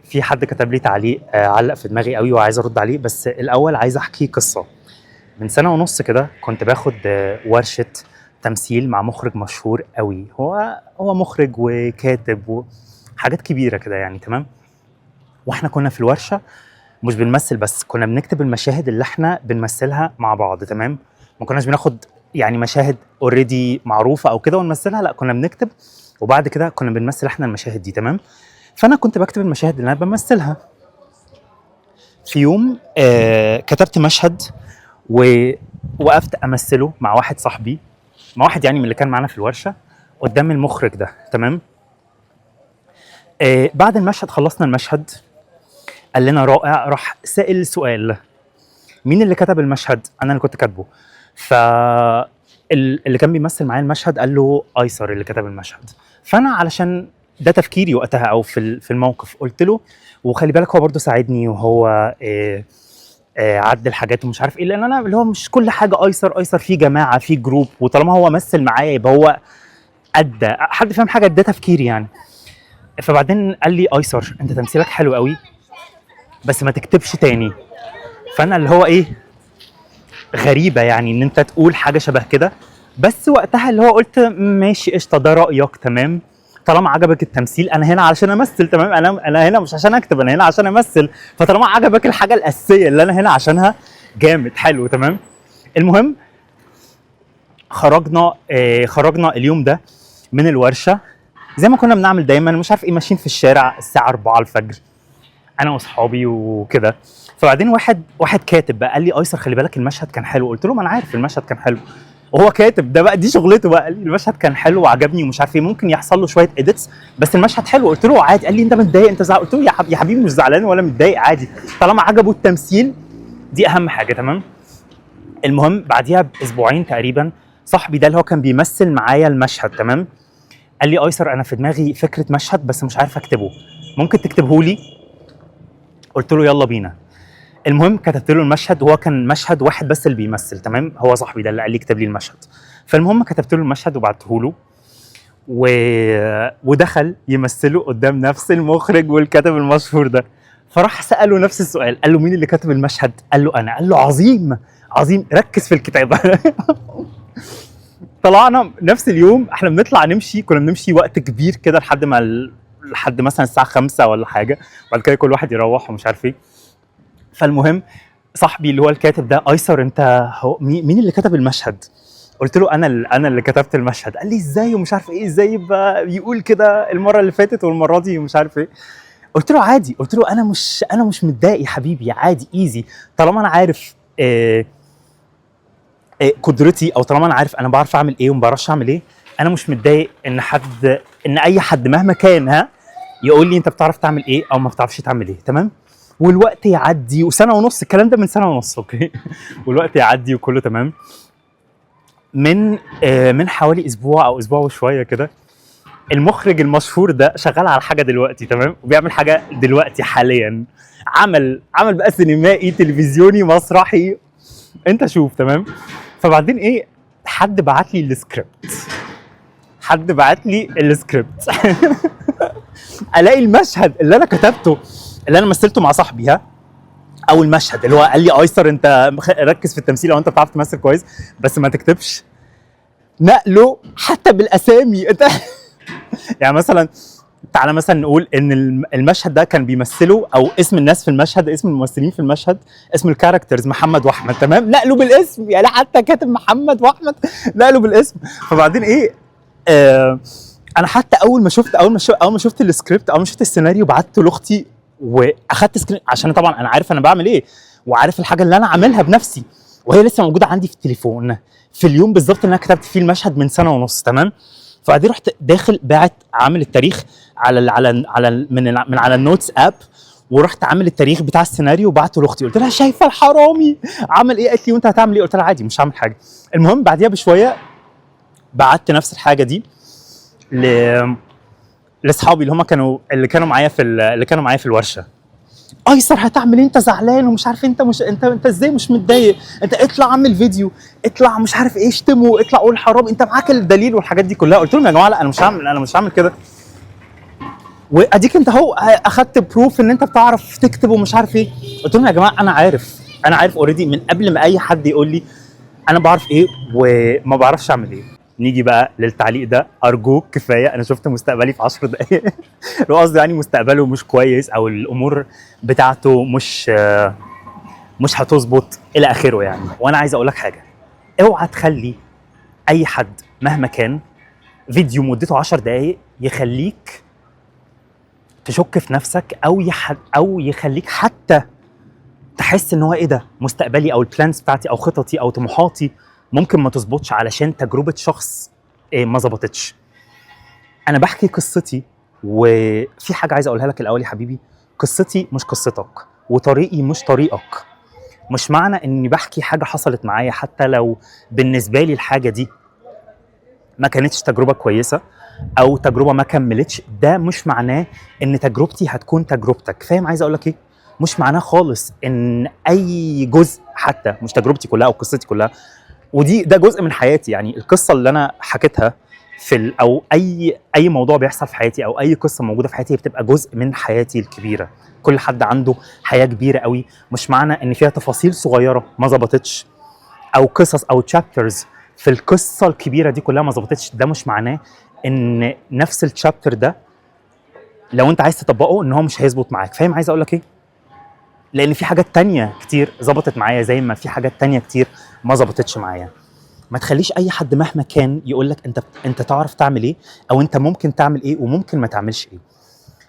في حد كتب لي تعليق علق في دماغي قوي وعايز ارد عليه، بس الاول عايز احكي قصة. من سنة ونص كده كنت باخد ورشه تمثيل مع مخرج مشهور قوي، هو مخرج وكاتب وحاجات كبيرة كده يعني، تمام. واحنا كنا في الورشة مش بنمثل بس، كنا بنكتب المشاهد اللي احنا بنمثلها مع بعض، تمام. ما كناش بناخد يعني مشاهد already معروفة او كده ونمثلها، لا كنا بنكتب وبعد كده كنا بنمثل احنا المشاهد دي، تمام. فانا كنت بكتب المشاهد اللي انا بمثلها. في يوم كتبت مشهد ووقفت امثلة مع واحد صاحبي، مع واحد يعني من اللي كان معانا في الورشة قدام المخرج ده، تمام. بعد المشهد خلصنا المشهد، قال لنا رائع، راح سائل سؤال: مين اللي كتب المشهد؟ انا اللي كنت كاتبه. ف اللي كان بيمثل معايا المشهد قال له ايسر اللي كتب المشهد. فانا علشان ده تفكيري وقتها او في الموقف قلت له، وخلي بالك هو برضه ساعدني وهو عدل حاجات ومش عارف ايه، لان انا اللي هو مش كل حاجة ايسر ايسر، في جماعه، في group، وطالما هو مثل معايا يبقى هو ادى، حد فاهم حاجه؟ ده تفكيري يعني. فبعدين قال لي ايسر انت تمثيلك حلو قوي بس ما تكتبش تاني. فانا اللي هو ايه، غريبة يعني ان انت تقول حاجة شبه كده، بس وقتها اللي هو قلت ماشي قشطه، ده رايك، تمام، طالما عجبك التمثيل انا هنا علشان امثل، تمام، انا هنا مش عشان اكتب، انا هنا عشان امثل، فطالما عجبك الحاجة الاساسية اللي انا هنا عشانها، جامد، حلو، تمام. المهم خرجنا اليوم ده من الورشة زي ما كنا بنعمل دايما، مش عارف ايه، ماشيين في الشارع الساعة 4 الفجر انا واصحابي وكده. فبعدين واحد كاتب بقى قال لي ايسر خلي بالك المشهد كان حلو. قلت له ما انا عارف المشهد كان حلو، وهو كاتب ده بقى دي شغلته بقى. قال لي المشهد كان حلو وعجبني ومش عارف ايه، ممكن يحصل له شوية edits بس المشهد حلو. قلت له عادي. قال لي انت متضايق، انت زعلان؟ قلت له يا حبيبي مش زعلان ولا متضايق، عادي، طالما عجبه التمثيل دي اهم حاجه، تمام. المهم بعديها باسبوعين تقريبا صاحبي ده اللي هو كان بيمثل معايا المشهد، تمام، قال لي ايسر انا في دماغي فكرة مشهد بس مش عارف اكتبه، ممكن تكتبه لي؟ قلت له يلا بينا. المهم كتبت له المشهد، وهو كان مشهد واحد بس اللي بيمثل، تمام، هو صاحبي ده اللي قال لي اكتب لي المشهد. فالمهم كتبت له المشهد وبعته له ودخل يمثله قدام نفس المخرج والكاتب المشهور ده. فراح سأله نفس السؤال، قال له مين اللي كتب المشهد؟ قال له انا. قال له عظيم عظيم، ركز في الكتابة. طلعنا نفس اليوم احنا بنطلع نمشي، كنا بنمشي وقت كبير كده لحد مثلا الساعة 5 ولا حاجة، وبعد كده كل واحد يروح ومش عارف ايه. فالمهم صاحبي اللي هو الكاتب ده، ايسر انت هو مين اللي كتب المشهد؟ قلت له انا اللي كتبت المشهد. قال لي ازاي ومش عارف ايه، ازاي يبقى يقول كده المرة اللي فاتت والمرة دي ومش عارف ايه. قلت له عادي، قلت له انا مش متضايق يا حبيبي، عادي easy، طالما انا عارف قدرتي، او طالما انا عارف انا بعرف اعمل ايه وما بعرفش اعمل ايه، انا مش متضايق ان اي حد مهما كان ها يقول لي انت بتعرف تعمل ايه او ما بتعرفش تعمل ايه، تمام. والوقت يعدي، وسنة ونص الكلام ده من سنة ونص، okay. والوقت يعدي وكله تمام. من حوالي اسبوع او اسبوع وشوية كده المخرج المشهور ده شغال على حاجة دلوقتي، تمام، وبيعمل حاجة دلوقتي حاليا، عمل بقى سينمائي تلفزيوني مسرحي، انت شوف، تمام. فبعدين ايه، حد بعت لي السكريبت، حد بعت لي السكريبت، الاقي المشهد اللي انا كتبته اللي انا مثلته مع صاحبي، ها، اول مشهد اللي هو قال لي ايسر انت ركز في التمثيل او انت بتعرف تمثل كويس بس ما تكتبش، نقله حتى بالاسامي. انت يعني مثلا تعالى مثلا نقول ان المشهد ده كان بيمثله، او اسم الناس في المشهد، اسم الممثلين في المشهد، اسم ال characters محمد واحمد، تمام، نقله بالاسم، يعني حتى كاتب محمد واحمد نقله بالاسم. فبعدين ايه، انا حتى اول ما شفت السكريبت، اول ما شفت السيناريو بعته لاختي واخدت screen، عشان طبعا انا عارف انا بعمل ايه وعارف الحاجة اللي انا عاملها بنفسي، وهي لسه موجودة عندي في التليفون في اليوم بالظبط اللي انا كتبت فيه المشهد من سنة ونص، تمام. فبعدين رحت داخل باعت عامل التاريخ على ال على ال على ال من ال من على ال notes app، ورحت عامل التاريخ بتاع السيناريو وبعته لاختي، قلت لها شايفه الحرامي عمل ايه؟ قالت لي وانت هتعمل ايه؟ قلت لها عادي مش هعمل حاجة. المهم بعديها بشوية بعت نفس الحاجة دي لاصحابي اللي هم كانوا اللي كانوا معايا في ال- اللي كانوا معايا في الورشه. ايسر هتعمل ايه؟ انت زعلان ومش عارف، انت مش انت انت ازاي مش متضايق؟ انت اطلع اعمل فيديو، اطلع مش عارف ايه، اشتمه، اطلع قول حرام، انت معاك الدليل والحاجات دي كلها. قلت لهم يا جماعة لا، انا مش هعمل كده. واديك انت اهو اخدت proof ان انت بتعرف تكتب ومش عارف ايه. قلت لهم يا جماعه، انا عارف already من قبل ما اي حد يقول لي انا بعرف ايه وما بعرفش اعمل ايه. نيجي بقى للتعليق ده: ارجوك كفايه، انا شفت مستقبلي في 10 دقائق. لو قصدي يعني مستقبله مش كويس او الامور بتاعته مش هتظبط الى اخره يعني. وانا عايز اقول لك حاجه: اوعى تخلي اي حد مهما كان فيديو مدته 10 دقائق يخليك تشك في نفسك او يخليك حتى تحس ان هو ايه ده، مستقبلي او ال plans بتاعتي او خططي او طموحاتي ممكن ما تظبطش علشان تجربه شخص إيه ما ظبطتش. انا بحكي قصتي، وفي حاجة عايز اقولها لك الاول يا حبيبي: قصتي مش قصتك وطريقي مش طريقك. مش معنى اني بحكي حاجة حصلت معايا، حتى لو بالنسبة لي الحاجة دي ما كانتش تجربه كويسة او تجربه ما كملتش، ده مش معناه ان تجربتي هتكون تجربتك. فاهم عايز اقول لك ايه؟ مش معناه خالص ان اي جزء، حتى مش تجربتي كلها او قصتي كلها، ودي ده جزء من حياتي. يعني القصة اللي انا حكيتها في ال او اي موضوع بيحصل في حياتي او اي قصة موجودة في حياتي، هي بتبقى جزء من حياتي الكبيره. كل حد عنده حياة كبيرة قوي. مش معنى ان فيها تفاصيل صغيرة ما ظبطتش او قصص او chapters في القصة الكبيرة دي كلها ما ظبطتش، ده مش معناه ان نفس ال chapter ده لو انت عايز تطبقه ان هو مش هيظبط معاك. فاهم عايز اقول لك ايه؟ لان في حاجات تانية كتير ظبطت معايا زي ما في حاجات تانية كتير ما ظبطتش معايا. ما تخليش اي حد مهما كان يقول لك انت تعرف تعمل ايه او انت ممكن تعمل ايه وممكن ما تعملش ايه.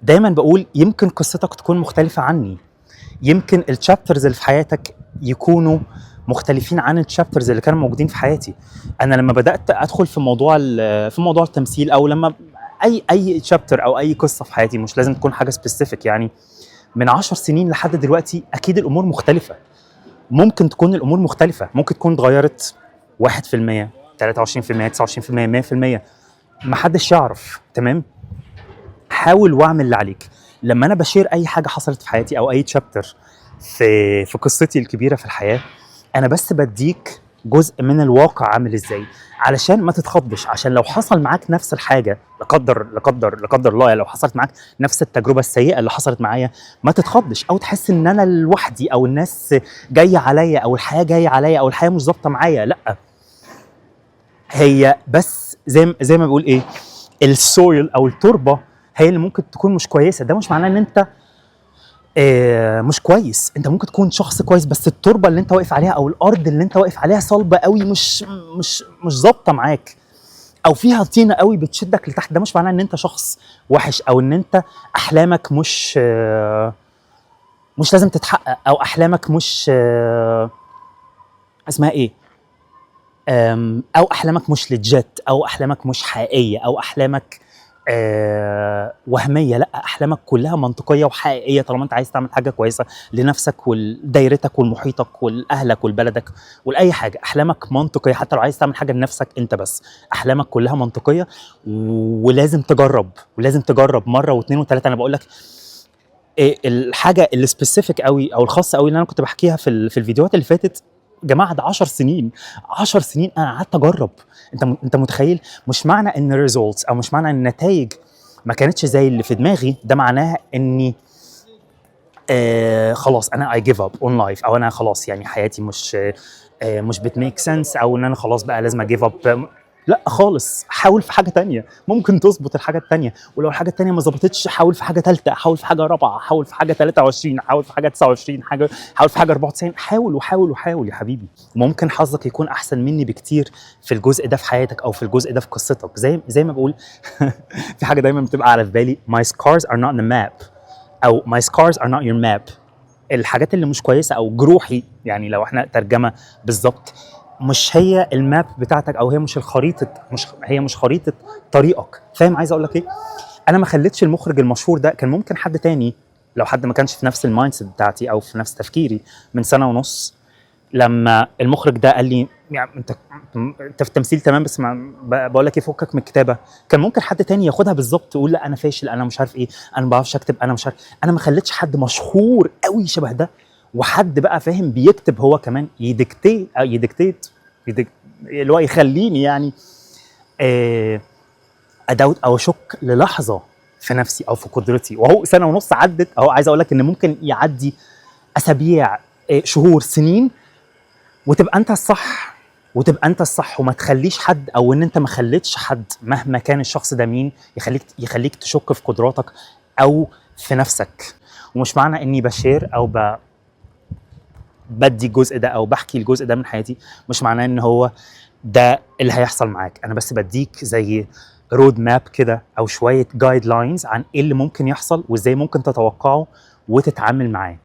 دايما بقول يمكن قصتك تكون مختلفة عني، يمكن ال chapters اللي في حياتك يكونوا مختلفين عن ال chapters اللي كانوا موجودين في حياتي. انا لما بدات ادخل في موضوع التمثيل، او لما اي chapter او اي قصة في حياتي، مش لازم تكون حاجة specific يعني، من 10 سنين لحد دلوقتي اكيد الامور مختلفه. ممكن تكون الامور مختلفه، ممكن تكون اتغيرت 1%، 23%، 29%، 100%، محدش يعرف. تمام؟ حاول واعمل اللي عليك. لما انا ب share اي حاجة حصلت في حياتي او اي chapter في قصتي الكبيرة في الحياه، انا بس بديك جزء من الواقع عامل ازاي علشان ما تتخضش، عشان لو حصل معاك نفس الحاجه، لا قدر الله يعني، لو حصلت معاك نفس التجربة السيئة اللي حصلت معايا، ما تتخضش او تحس ان انا لوحدي او الناس جاية عليا او الحياة جاية عليا او الحياة مش ظابطة معايا. لا، هي بس زي ما بقول ايه، ال soil او التربة هي اللي ممكن تكون مش كويسه. ده مش معناه ان انت مش كويس. انت ممكن تكون شخص كويس، بس التربة اللي انت واقف عليها او الارض اللي انت واقف عليها صلبه قوي، مش ظابطة معاك، او فيها طينه قوي بتشدك لتحت. ده مش معناه ان انت شخص وحش او ان انت احلامك مش لازم تتحقق، او احلامك مش اسمها ايه، او احلامك مش legit، او احلامك مش حقيقيه، او احلامك وهميه. لا، احلامك كلها منطقية وحقيقيه طالما انت عايز تعمل حاجة كويسة لنفسك ولدايرتك ولمحيطك ولاهلك ولبلدك ولاي حاجه. احلامك منطقية حتى لو عايز تعمل حاجة لنفسك انت بس. احلامك كلها منطقيه، ولازم تجرب، ولازم تجرب مرة واثنين وثلاثه. انا بقول لك إيه الحاجة ال specific قوي او الخاصة قوي اللي انا كنت بحكيها في الفيديوهات اللي فاتت. جماعه، ده 10 سنين، 10 سنين انا قعدت اجرب. انت متخيل؟ مش معنى ان ال results او مش معنى ان النتائج ما كانتش زي اللي في دماغي، ده معناها اني خلاص انا I give up on life، او انا خلاص يعني حياتي مش بت make sense، او ان انا خلاص بقى لازم ا give up. لا خالص، حاول في حاجة تانية، ممكن تظبط الحاجة التانية. ولو الحاجة التانية ما ظبطتش، حاول في حاجة ثالثه، حاول في حاجة رابعه، حاول في حاجة 23، حاول في حاجة 29، حاول في حاجة 94. حاول وحاول وحاول يا حبيبي. ممكن حظك يكون احسن مني بكتير في الجزء ده في حياتك او في الجزء ده في قصتك. زي ما بقول، في حاجة دايما بتبقى على في بالي: my scars are not the map او my scars are not your map. الحاجات اللي مش كويسة او جروحي، يعني لو احنا ترجمه بالظبط، مش هي ال map بتاعتك او هي مش الخريطه، مش هي مش خريطة طريقك. فاهم عايز اقول لك ايه؟ انا ما خليتش المخرج المشهور ده، كان ممكن حد تاني لو حد ما كانش في نفس ال mindset بتاعتي او في نفس تفكيري من سنة ونص، لما المخرج ده قال لي يعني انت في التمثيل تمام، بس ما بقول لك ايه، فكك من الكتابه، كان ممكن حد تاني ياخدها بالظبط، يقول لا انا فاشل، انا مش عارف ايه، انا ما بعرفش اكتب، انا مش عارف. انا ما خليتش حد مشهور قوي شبه ده وحد بقى فاهم بيكتب هو كمان ي dictate اللي هو يخليني يعني ا doubt او اشك للحظة في في نفسي او في قدرتي. وهو سنة ونص عدت اهو، عايز اقول لك ان ممكن يعدي اسابيع، شهور، سنين، وتبقى انت الصح، وتبقى انت الصح، وما تخليش حد، او ان انت ما خليتش حد مهما كان الشخص ده مين يخليك تشك في قدراتك او في نفسك. ومش معنى اني ب share او بدي الجزء ده او بحكي الجزء ده من حياتي مش معناه ان هو ده اللي هيحصل معاك. انا بس بديك زي road map كده او شوية guidelines عن ايه اللي ممكن يحصل وازاي ممكن تتوقعه وتتعامل معاه.